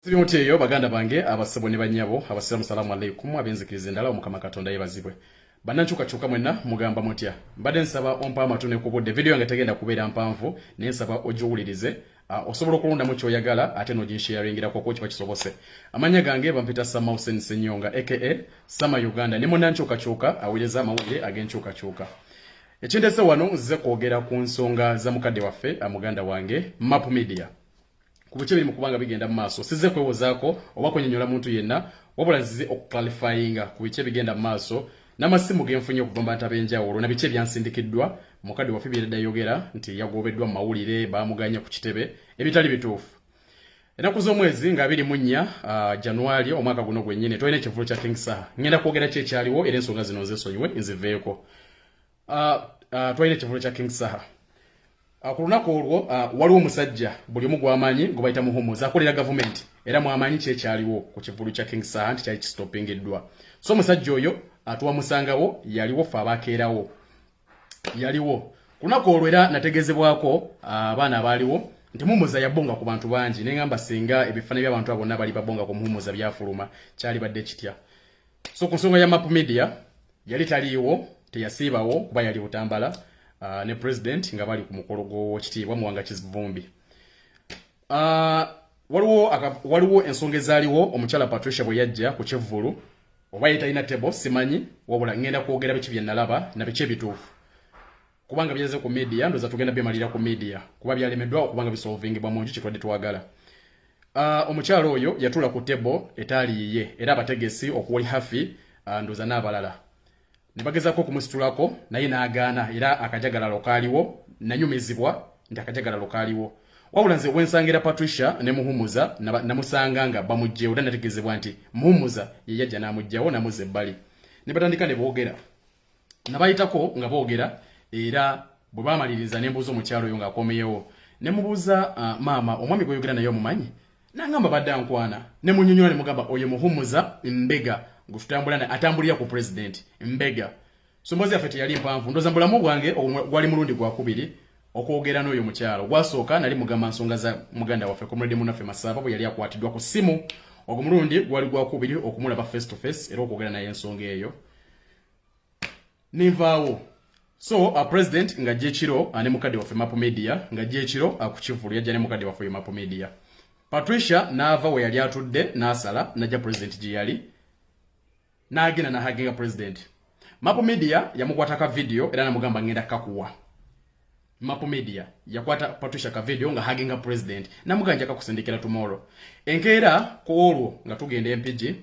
Siri eyo baganda bange, abasebo ne bannyabo abasiraamu, salaamu aleikum. Ab'enzikiriza endala, Omukama Katonda yeebazibwe. Bannankyukakyuka mwenna, mugamba mutya? Mbadde nsaba ompa amatu ne ku budde. Vidiyo yange tegenda kubeera mpanvu, naye nsaba ogiwulirize. Osobola okulondamu kyoyagala ate n'oginsharingirako ko kiba kisobose. Amannya gange bampita Sama Hussein Senyonga, aka Sama Uganda, ne munnankyukakyuka aweereza amawulire ag'enkyukakyuka. Ekindese wano, nzize kwogera ku nsonga za mukadde waffe, muganda wange Map Media, ku biki ebiri mu kubanga bigenda mu maaso. Sizze kwewozaako oba kwenyonyola muntu yenna, wabula nzize okuclarifyinga ku biki ebigenda mu maaso n'amasimu genfunye okuva mu bantu ab'enjawulo na biki ebyansindikiddwa. Mukadde waffe byedda yogera nti yagobeddwa mu mawulire, baamuganye ku kitebe, ebitali bituufu. Ennaku z'omwezi nga 24 Januari omwaka guno gwennyini, twalina ekivulu kya King Saha. Ngenda kwogera ki ekyaliwo, era ensonga zino nzesonyiwe nziveeko. Twalina ekivulu kya King Saha. Ku lunaku olwo waliwo omusajja buli omu gwamanyi gwe bayita Muhumuza, akolera gavumenti, era mwamanyi kyekyaliwo ku kivulu kya King Saha nti kyali kistoppingiddwa. So omusajja oyo twamusangawo, yaliwo, fe abakeerawo yaliwo ku lunaku olwo. Era nategezebwako abaana abaaliwo nti Muhumuza yabonga ku bantu bangi. Neŋamba singa ebifaananyi by'abantu abo bonna bali babonga ku Muhumuza byafuluma, kyalibadde kitya? So ku nsonga ya Map Media, yali taliiwo, teyasiibawo kuba yali Butambala ne president nga bali ku mukolo gw'Owekitiibwa Muwanga Kivumbi. Waliwo ensonga ezaaliwo omukyala Patricia bwe yajja ku kivvulu, oba ye talina table simanyi, wabula ngenda kwogera biki bye nalaba na biki ebituufu, kubanga byeze ku media. Ndoza tugenda byemalira ku media kuba byalemeddwa okubanga bisolvingibwa mu nju kyetwadde twagala. Omukyala oyo yatuula ku table etaali yiye, era abategesi okuwali hafi ndoza n'abalala ne bagezaako okumusitulako, naye n'agaana, era akajagalalo kaaliwo. Nanyumizibwa nti akajagalalo kaaliwo, wabula nze wensangira Patricia ne Muhumuza namusanga nga bamugjewo, era nategeezebwa nti Muhumuza ye yajja n'amugjawo, namuzza ebbali, ne batandika ne boogera. Nabayitako nga boogera, era bwe bamaliriza ne mbuuza omukyalo oyo ng'akomyewo, ne mubuuza, "Maama, omwami gweyogera naye omumanyi?" Nangamba badde ankwana. Ne munyonyola, ne mugamba oyo Muhumuza Mbega gwe tutambula naye, atambulira ku president Mbega. So mboozi yaffe teyali mpanvu. Ndoza mubulamu bwange ogwo gwali mulundi gwakubiri okwogera n'oyo mukyalo. Gwasooka nali mugamba nsonga za muganda waffe, comrade munaffe Masaba, bwe yali akwatiddwa ku ssimu. Ogwo mulundi gwali gwakubiri okumulaba face to face era okwogera naye ensonga eyo, nenvaawo. So president ng'ajja ekiro ne mukadde waffe Mapo Media, ng'ajja ekiro ku kivulu, yajja ne mukadde waffe oyo Mapo Media. Patricia n'ava we yali atudde, n'asala n'ajja president gye yali, n'agenda n'ahuginga president. Mapo Media yamukwata ka video era namugamba, "Ngenda kakuwa." Mapo Media yakwata Patricia ka video nga huginga president, namugamba, "Nja kakusindikira tomorrow." Enkeera ku olwo nga tugenda Empigi,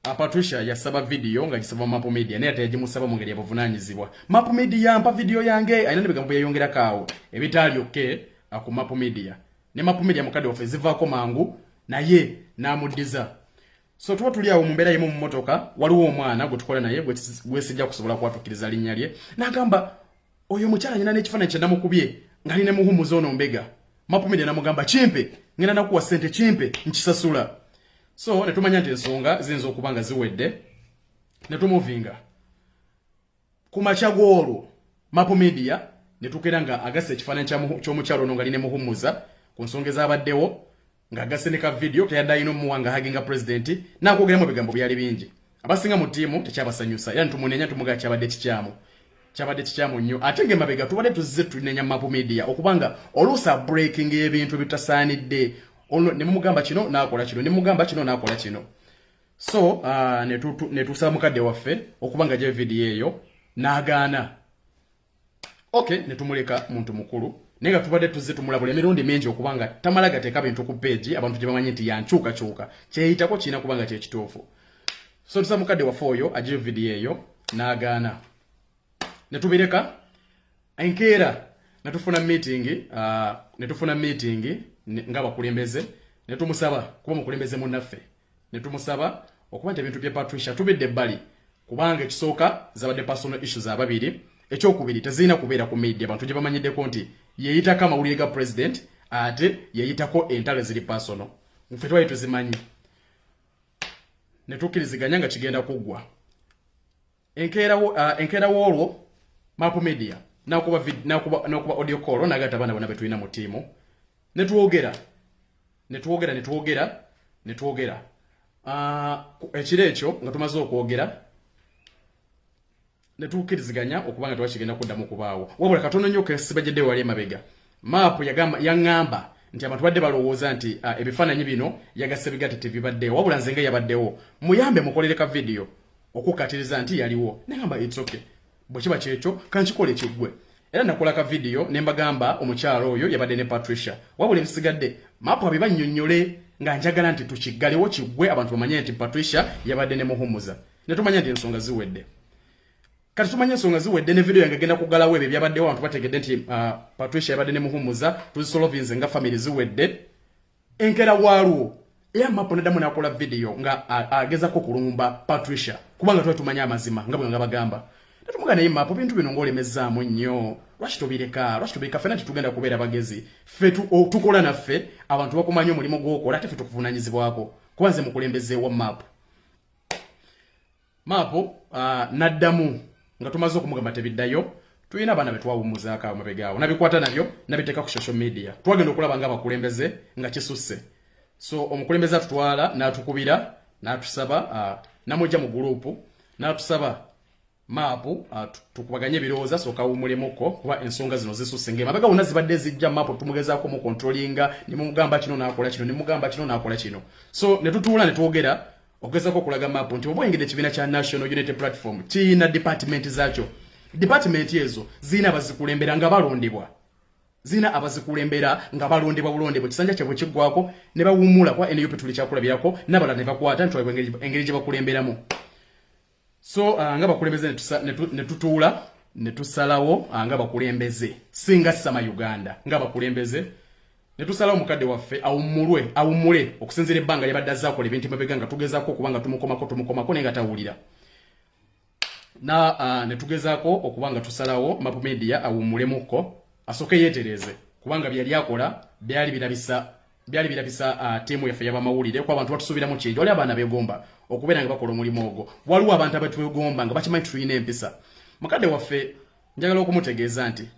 Patricia yasaba video nga gisaba Mapo Media, naye ate yagimusaba mu ngeri yabuvunaanyizibwa. "Mapo Media, mpa video yange." Alina n'ebigambo byeyongerako awo ebitaali okay ku Mapo Media. Ne Mapo Media mukadde waffe zivaako mangu, naye n'amuddiza. So tuba tuli awo mu mbeera yemu mu mmotoka, waliwo omwana gwe tukola naye gwesijja kusobola kwatukiriza linnya lye, n'agamba oyo omukyala nyina n'ekifaananyi kye namukubye ng'ali ne Muhumuza ono Mbega. Mapo Media namugamba, "Kimpe, ngenda nakuwa ssente, kimpe nkisasula." So ne tumanya nti ensonga ziyinza okuba nga ziwedde, ne tumuvinga. Ku makya gw'olwo Mapo Media ne tukeera nga agassa ekifaananyi ky'omukyalo ono nga ali ne Muhumuza ku nsonga ezabaddewo, ng'agasse ne ka video keyadde alina omuwa nga huginga president, n'akwogeramu ebigambo byali bingi. Abasinga mu ttiimu tekyabasanyusa, era nitumunenya, tumugaa kyabadde kikyamu, kyabadde kikyamu nnyo. Ate ng'emabega tubadde tuzze tunenya Mapo Media okubanga oluusi breaking ebintu ebitasaanidde. Ne mumugamba kino n'akola kino, ne mugamba kino n'akola kino. So ne tusaba mukadde waffe okuba nga gye vidiyo eyo, n'agaana. Okay, ne tumuleka, muntu mukulu, naye nga tubadde tuzze tumulabula emirundi mingi okuba nga tamala gateeka bintu ku page abantu gye bamanyi nti yankyukakyuka, kyeyitako kirina kuba nga kyekituufu. So tusaba mukadde waffe oyo agyeyo vidiyo eyo, n'agaana, ne tubireka. Enkeera netufuna meeting ng'abakulembeze, ne tumusaba, kuba mukulembeze munnaffe, ne tumusaba okuba nti ebintu bya Patricia tubidde ebbali, kubanga ekisooka zabadde personal issues ababiri, ekyokubiri tezirina kubeera ku media abantu gye bamanyiddeko nti yeeyitako amawulire ga president, ate yeeyitako entalo eziri personal, ffe twali tuzimanyi. Ne tukkiriziganya nga kigenda kuggwa. Enkeera woolwo Mapo Media nakuba audio call, nagatta abaana bonna betulina mu ttiimu, ne twogera, ne twogera, ne twogera. Ne twogera. Ekiro ekyo nga tumaze okwogera ne tukkiriziganya okuba nga tewakigenda kuddamu kubaawo. Wabula katono nnyo kesibajjeddeyo wali emabega, Maapu yagamba, yaŋŋamba nti abantu badde balowooza nti ebifaananyi bino yagasse bigatte, tebibaddewo, wabula nze nga yabaddewo, muyambe mukolere ka vidiyo okukkatiriza nti yaliwo. Neŋamba, "It's okay, bwe kiba kyekyo kankikola ekiggwe." Era nakola ka vidiyo ne mbagamba omukyalo oyo yabadde ne Patricia. Wabula ebisigadde Maapu abibannyonnyole, nga njagala nti tukiggalewo kiggwe, abantu bamanye nti Patricia yabadde ne Muhumuza, ne tumanya nti ensonga ziwedde. Kati tumanye ensonga ziwedde ne vidiyo yange egenda kuggalawo ebyo ebyabaddewo. Abantu bategedde nti Patricia yabadde ne Muhumuza, tuzisolovinze nga family, ziwedde. Enkera waalwo era Mapo naddamu nakola vidiyo nga agezako kulumba Patricia, kubanga twali tumanye amazima nga bwe nga bagamba. Netumuga, "Naye Mapo, bintu bino ng'olemezaamu nnyo, lwaki tobireka? Lwaki tobireka? Ffenna tetugenda kubeera bagezi, ffe tukola naffe, abantu bakumanya omulimu gw'okola, ate ffe tukuvunanyizibwako, kuba nze mukulembeze wa Mapo." Maapo naddamu nga tumaze okumugamba tebiddayo, tulina abaana betwawummuzaako awo mabegaawo, nabikwata nabyo nabiteeka ku social media. Twagenda okulaba nga abakulembeze nga kisusse, so omukulembeze atutwala n'atukubira n'atusaba, namujja mu gurupu n'atusaba Maapu tukubaganye ebirowoozo, asooka awummulemuko kuba ensonga zino zisusse, ng'emabega wonna zibadde zijja. Maapu tumugezaako mu controllinga, ne mugamba kino n'akola kino, ne mugamba kino n'akola kino. So ne tutuula ne twogera okugezaako okulaga Maapu nti oba oyingidde ekibiina kya National Unity Platform, kiyina department zaakyo. Department ezo zirina abazikulembera nga balondebwa, zirina abazikulembera nga balondebwa bulondebwa. Ekisanja kyabwe kiggwako ne bawummula, kuba NUP tuli kyakulabirako, n'abalala ne bakwata nti engeri gye bakulemberamu. So nga bakulembeze ne tutuula ne tusalawo, nga bakulembeze, singa sama Uganda, nga bakulembeze ne tusalawo mukadde waffe awummulwe, awummule okusinziira ebbanga lyabadde azze akola ebintu emabega, nga tugezaako okuba nga tumukomako, tumukomako, naye nga tawulira. Na ne tugezaako okuba nga tusalawo Mapu Media awummulemuko, asooke yeetereeze, kubanga byali akola byali birabisa ttiimu yaffe y'abamawulire, kuba abantu batusuubiramu kingi. Wali abaana beegomba okubeera nga bakola omulimu ogwo, waliwo abantu abatwegomba nga bakimanyi tulina empisa. Mukadde waffe njagala okumutegeeza nti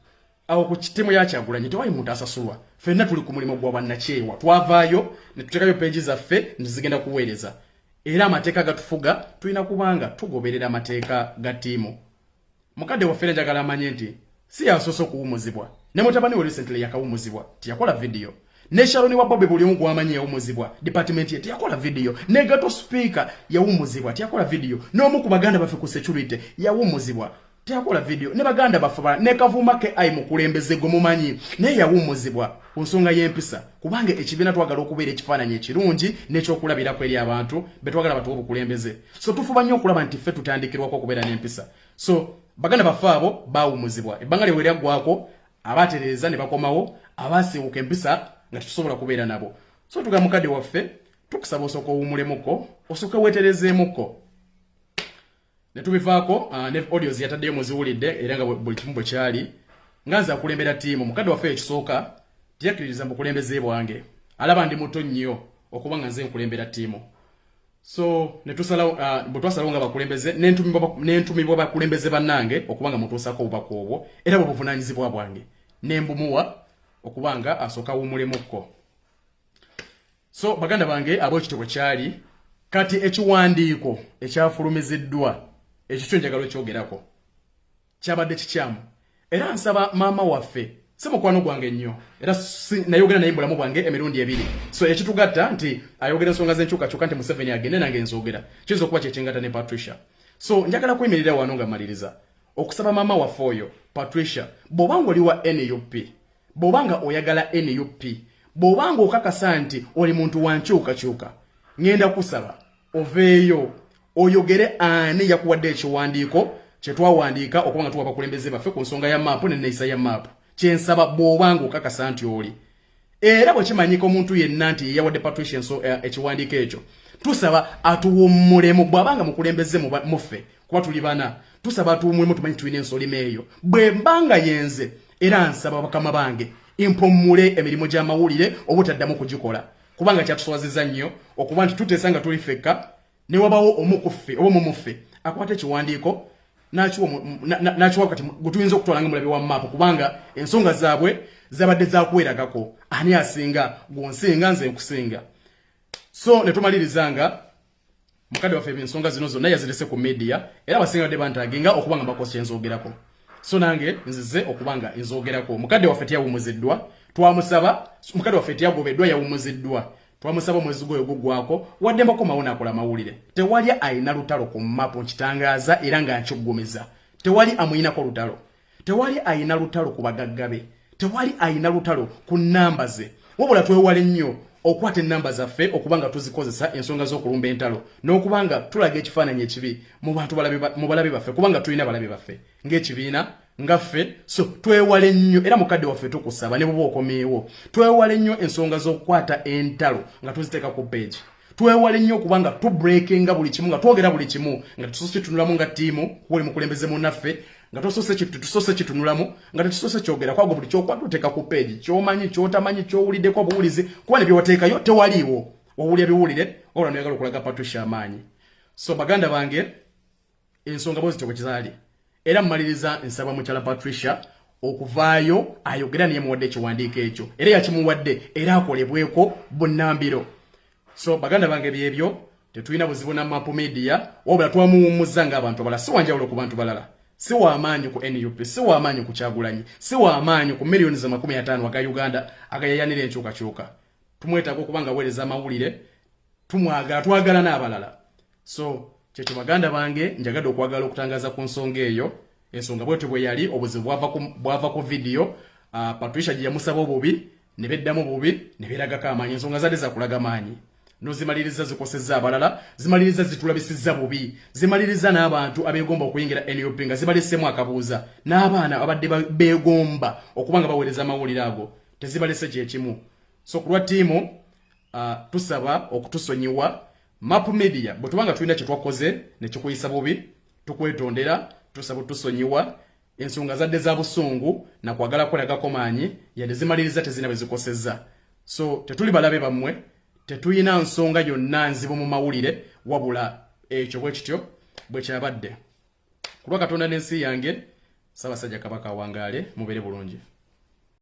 awo ku ttiimu ya Kyagulanyi tewali muntu asasulwa, ffenna tuli ku mulimu gwa bwannakyewa. Twavaayo ne tuteekayo peegi zaffe nti zigenda kuweereza, era amateeka gatufuga, tulina kubanga tugoberera amateeka ga ttiimu. Mukadde waffe era njagala amanye nti si yasoose okuwumuzibwa, ne mutabani we recently yakawumuzibwa, teyakola vidiyo. Ne Sharoni wa Bobi, buli omu gwamanyi, yawumuzibwa, department ye teyakola vidiyo. Ne gato speaker yawumuzibwa, teyakola vidiyo. N'omu ku baganda baffe ku security yawumuzibwa, teyakola vidiyo. Ne baganda baffe ne Kavuma ke ai mukulembeze gwe mumanyi, naye yawumuzibwa ku nsonga y'empisa, kubanga ekibiina twagala okubeera ekifaananyi ekirungi n'ekyokulabirako eri abantu betwagala batuwe obukulembeze. So tufuba nnyo okulaba nti ffe tutandikirwako okubeera n'empisa. So baganda baffe abo bawumuzibwa, ebbanga lyewe lyaggwako abatereeza ne bakomawo, abaasiiwuka empisa nga tetusobola kubeera nabo. So tuga mukadde waffe, tukusaba osooka owumulemuko, osooke weeterezeemuko. Ne tubivaako, ne audios yataddeyo muziwulidde, era nga buli kimu bwe kyali. Nga nze akulembera ttiimu, mukadde waffe ekisooka teyakkiririza mu bukulembeze bwange, alaba ndi muto nnyo okuba nga nze nkulembera ttiimu. So ne tusalawo, bwe twasalawo nga bakulembeze, nentumibwa bakulembeze bannange okuba nga mutuusako obubaka obwo, era bwe buvunaanyizibwa bwange, ne mbumuwa okuba nga asooka awumulemukko. So baganda bange, ab'ekityo bwe kyali. Kati ekiwandiiko ekyafulumiziddwa ekyo kyo njagala okyogerako, kyabadde kikyamu. Era nsaba maama waffe, si mukwano gwange nnyo, era nayogera naye mubulamu bwange emirundi ebiri. So ekitugatta nti ayogera ensonga z'enkyukakyuka nti Museveni agende, nange nzogera, kiyinza okuba kyekingatta ne Patricia. So njagala kuyimirira wano nga maliriza okusaba maama waffe oyo Patricia, bw'oba nga oli wa NUP, bw'oba nga oyagala NUP, bw'oba nga okakasa nti oli muntu wa nkyukakyuka, ŋŋenda kusaba oveeyo oyogere ani yakuwadde ekiwandiiko kyetwawandiika okuba nga tuwa abakulembeze baffe ku nsonga ya Maapu neneeyisa ya Maapu. Kyensaba, bw'oba nga okakasa nti oli, era bwe kimanyika omuntu yenna nti yeyawadde Patricia ekiwandiiko ekyo, tusaba atuwummulemu. Bw'abanga mukulembeze muffe, kuba tuli bana, tusaba atuwummulemu, tumanyi tulina ensolima eyo. Bwe mbanga yenze, era nsaba bakama bange mpummule emirimu gy'amawulire obutaddamu kugikola, kubanga kyatuswaziza nnyo okuba nti tuteesa nga tuli ffekka, ne wabawo omu ku ffe oba omumuffe akwata ekiwandiiko n'akiwa kati gwe tuyinza okutwala nga mulabe wa Maapu, kubanga ensonga zaabwe zabadde zakweragako ani asinga, gwonsinga, nze nkusinga. So ne tumaliriza nga mukadde waffe ensonga zino zonna yazirese ku media, era abasinga badde bantaginga okuba nga mbakosa kyenzogerako, so nange nzize okuba nga nzogerako. Mukadde waffe teyawumuziddwa, twamusaba. Mukadde waffe teyagobeddwa, yawumuziddwa. Twamusaba omwezi gwoyo gugwako wadde mbakomawo nakola mawulire. Tewali ayina lutalo ku mapu, nkitangaaza era nga nkiggumiza, tewali amuyinako lutalo, tewali ayina lutalo ku bagagga be, tewali ayina lutalo ku nnamba ze. Wabula twewale nnyo okukwata ennamba zaffe okuba nga tuzikozesa ensonga z'okulumba entalo n'okuba nga tulaga ekifaananyi ekibi mu bantu mu balabe baffe, kubanga tulina balabe baffe ng'ekibiina nga ffe. So twewale nnyo, era mukadde waffe tukusaba ne bw'oba okomyewo, twewale nnyo ensonga z'okukwata entalo nga tuziteeka ku page. Twewale nnyo okuba nga tubreakinga buli kimu, nga twogera buli kimu nga tusoose kitunulamu nga ttiimu, kuba oli mukulembeze munnaffe, nga tusoose kitunulamu, nga tetusoose kyogera kwago. Buli kyokwata oteeka ku page, kyomanyi, kyotamanyi, kyowuliddeko obuwulizi, kuba ne byewateekayo tewaliiwo, wawulira biwulire, wabula noyagala okulaga Patricia amaanyi. So baganda bange, ensonga bwe zityo bwe kizaali, era mmaliriza nsaba mukyala Patricia okuvaayo ayogera naye muwadde ekiwandiiko ekyo, era yakimuwadde, era akolebweko bunnambiro. So baganda bange, byebyo, tetulina buzibu na Mapu Media, wabula twamuwummuza ng'abantu abalala. Si wanjawulo ku bantu balala, si wamaanyi ku NUP, si wamaanyi ku Kyagulanyi, si wamaanyi ku miliyoni za 50 aga Uganda agayayanira enkyukakyuka. Tumwetaaga okuba nga aweereza amawulire, tumwagala, twagala n'abalala. So kyekyo baganda bange, njagadde okwagala okutangaza ku nsonga eyo. Ensonga bwetyo bwe yali, obuzibu bwava ku vidiyo Patricia gye yamusaba obubi, ne beddamu bubi, ne beeragako amaanyi. Ensonga zadde zakulaga maanyi, nozimaliriza zikosezza abalala, zimaliriza zitulabisizza bubi, zimaliriza n'abantu abeegomba okuyingira NUP nga zibalesemu akabuuza, n'abaana abadde beegomba okuba nga baweereza amawulire ago tezibalese kyekimu. So ku lwa ttiimu tusaba okutusonyiwa. Map Media, bwe tuba nga tulina kye twakoze ne kikuyisa bubi, tukwetondera, tusaba otusonyiwa. Ensonga zadde za busungu nakwagala kwelagako maanyi, yadde zimaliriza tezina bwe zikosezza. So tetuli balabe bammwe, tetulina nsonga yonna nzibu mu mawulire, wabula ekyo bwe kityo bwe kyabadde. Ku lwa Katonda n'ensi yange, Ssaabasajja Kabaka awangaale, mubeere bulungi.